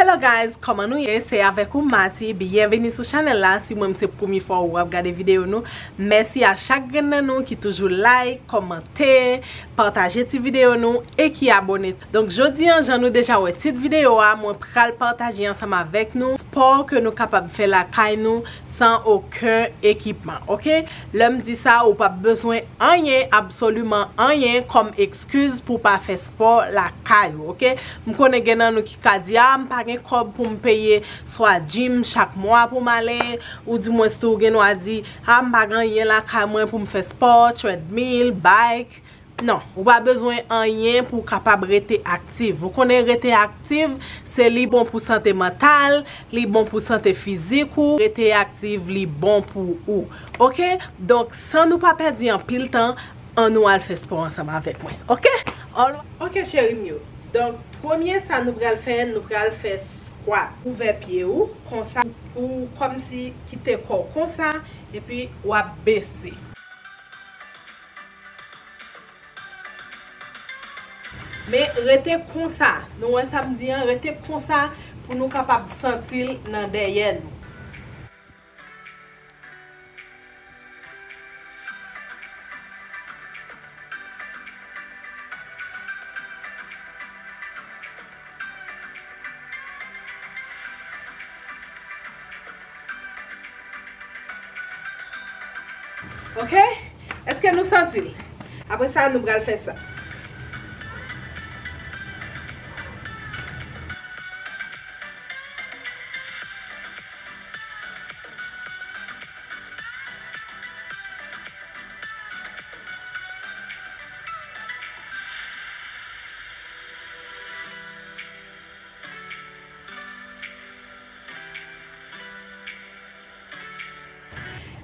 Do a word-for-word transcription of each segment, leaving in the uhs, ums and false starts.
Hello guys, kòman nou ye? Se avèk ou Mati, byenveni sou chanèl la. Si mwen se premye fwa ou ap gade videyo nou, mèsi a chak grenn nan nou ki toujou like, kòmante, pataje ti videyo nou e ki abòne. Donk jodi an, jan nou deja wè tit videyo a, mwen pral pataje ansanm avèk nou spò ke nou kapab fè lakay nou san okenn ekipman, oke? Lè m di sa, ou p ap bezwen anyen, absoliman anyen kòm ekskiz pou w pa fè spò lakay ou, oke? M konnen gen nan nou ki ka di, "A, m pa gen kòb pou m peye swa gym chak mwa pou m ale," oudimwens tou, ou gen dwa di, "A, m pa gen anyen lakay mwen pou m fè spò, treadmill, bike." Non, ou pa bezwen anyen pou w kapab rete aktif. Ou konnen rete aktif, se li bon pou sante mantal, li bon pou sante fizik ou. Rete aktif, li bon pou ou. Oke? Donk, san nou pa pèdi anpil tan, ann nou al fè spò ansanm avèk mwen. Oke? All- Oke, cheri m yo. Donk, premye sa nou pral fè, nou pral fè squat. Ouvè pye ou, konsa, ou kòmsi kite kò w konsa, epi w ap bese. Men rete konsa, nou wè sa m di an, rete konsa pou nou kapab santi l nan dèyè nou. Oke? Èske nou santi l? Apre sa, nou pral fè sa.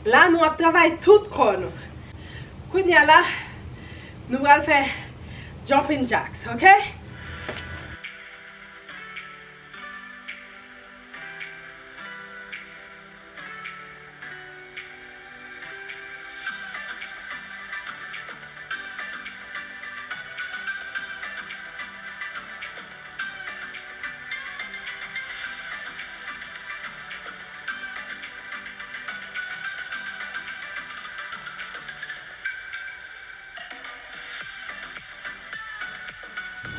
La, nou ap travay tout kò nou. Kounye a la, nou pral fè jumping jacks, oke?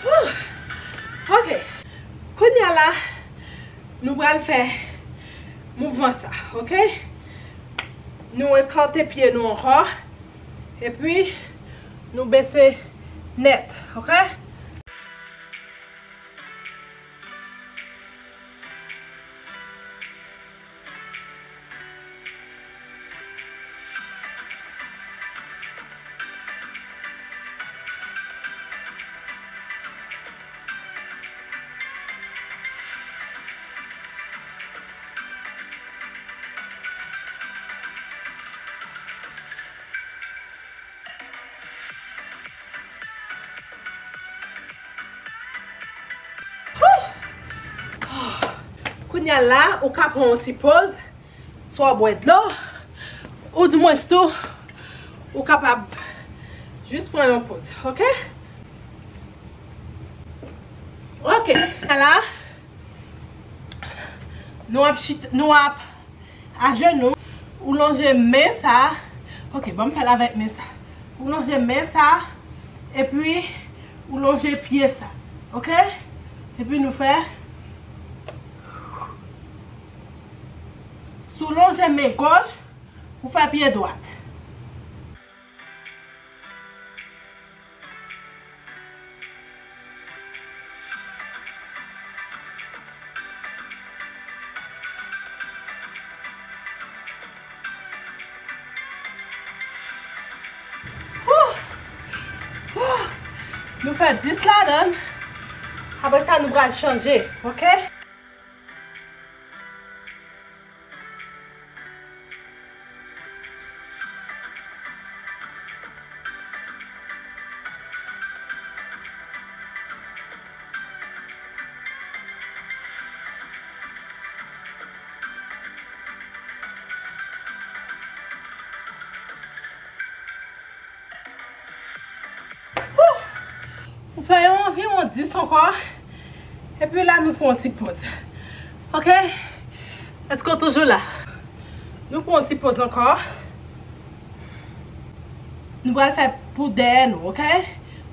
Whew! Ok. Kounye a la, nou pral fè mouvman sa, ok? Nou ekate pye nou ankò. Epi, nou bese nèt, ok? Kounye a la, ou ka pran yon ti poz, swa w bwè dlo, oudimwens tou, ou kapab jis pran yon poz, ok? Ok, la, nou ap chit-, nou ap ajenou, ou lonje men sa. Ok, ban m fè l avèk men sa. Ou lonje men sa, epi ou lonje pye sa. Ok? Epi nou fè. Si w lonje men gòch, ou fè pye dwat. Woo! Woo! Nou fè dis ladan l. Apre sa, nou pral chanje, ok? Ou fè yon anviwon dis ankò. Epi la, nou pran yon ti poz. Ok? Èske w toujou la? Nou pran yon ti poz ankò. Nou pral fè pou dèyè nou, ok?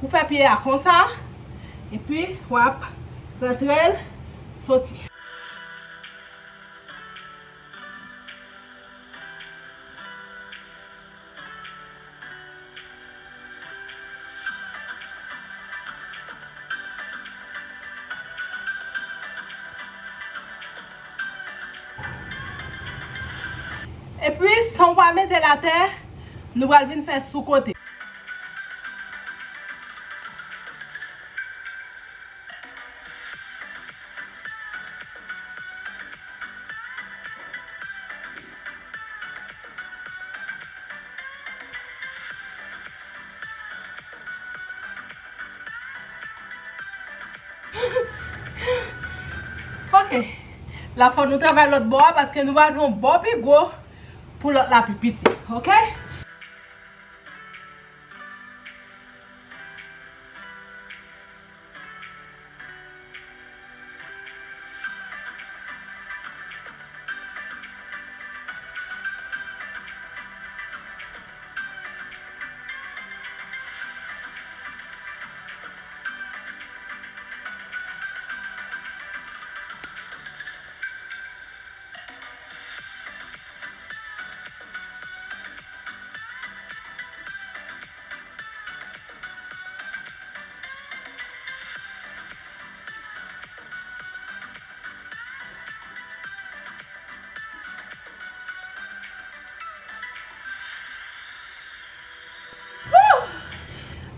Ou fè pye a konsa, epi w ap rantre l, soti. Epi, san w pa mete l atè, nou pral vin fè sou kote. Ok. La fò nou travay lòt bò a, paske nou pral fè yon bò pi gwo pou lòt la pi piti. Ok?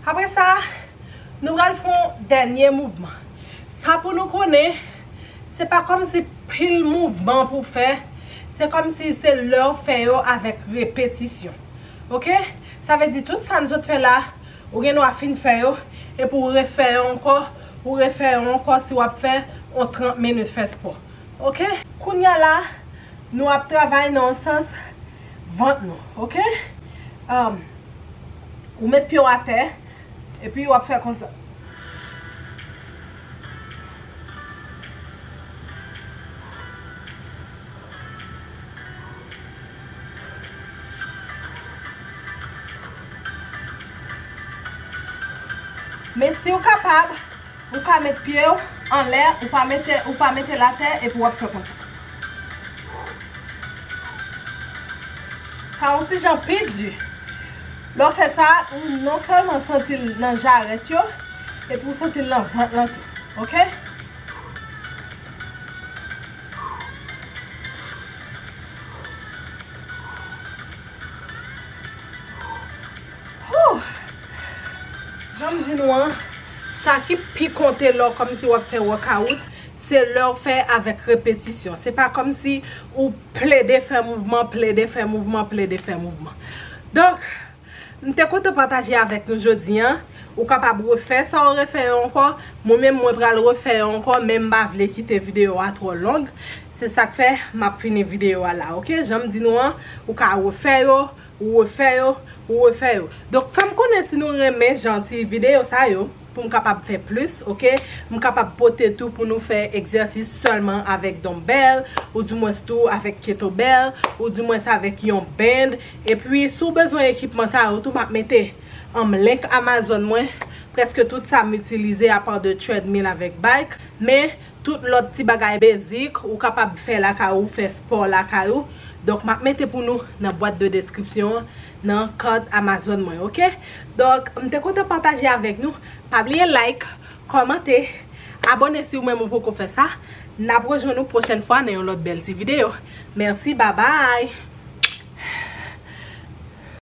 Apre sa, nou pral fè yon dènye mouvman. Sa pou nou konnen, se pa kòmsi pil mouvman pou fè, se kòmsi se lè w fè yo avèk repetisyon. Ok? Sa vle di tout sa n sot fè la, ou gen dwa fin fè yo, epi w refè yo ankò, ou refè yo ankò si w ap fè yon trant minit fè spò. Ok? Kounye a la, nou ap travay nan yon sans vant nou, ok? Um, ou met pye w atè, epi w ap fè konsa. Men si w kapab, ou ka met pye w anlè, ou pa mete, ou pa mete l atè, epi w ap fè konsa. Sa yon ti jan pi di. Lè w fè sa, ou non sèlman santi l nan jarèt yo, epi w santi l nan vant lan tou. Ok? Whew! Jan m di nou an, sa ki pi konte lè w kòmsi w ap fè workout, se lè w fè avèk repetisyon. Se pa kòmsi ou plede fè mouvman, plede fè mouvman, plede fè mouvman. Donk, m te kontan pataje avèk nou jodi an. Ou kapab refè sa w refè yo ankò. Mwen menm, mwen pral refè yo ankò, men m pa vle kite videyo a twò long. Se sa k fè m ap fini videyo a la, ok? Jan m di nou an, ou ka refè yo, ou refè yo, ou refè yo. Donk, fè m konnen si nou renmen jan ti videyo sa yo, pou m kapab fè plis, ok? M kapab pote tou pou nou fè egzèsis sèlman avèk donbèl, oudimwens tou avèk ketobèl, oudimwens avèk yon band. Epi, si w bezwen ekipman sa yo tou, m ap mete, um, link Amazon mwen. Prèske tout sa m itilize apa de treadmill avèk bike. Men, tout lòt ti bagay basic, ou kapab fè lakay ou, fè spò lakay ou. Donk, m ap mete pou nou nan bwat de deskripsyon an, nan card Amazon mwen, ok? Donk, m te kontan pataje avèk nou. Pa bliye like, kòmante, abòne si w menm ou poko fè sa. N ap rejwenn nou pwochèn fwa nan yon lòt bèl ti videyo. Mèsi, babay!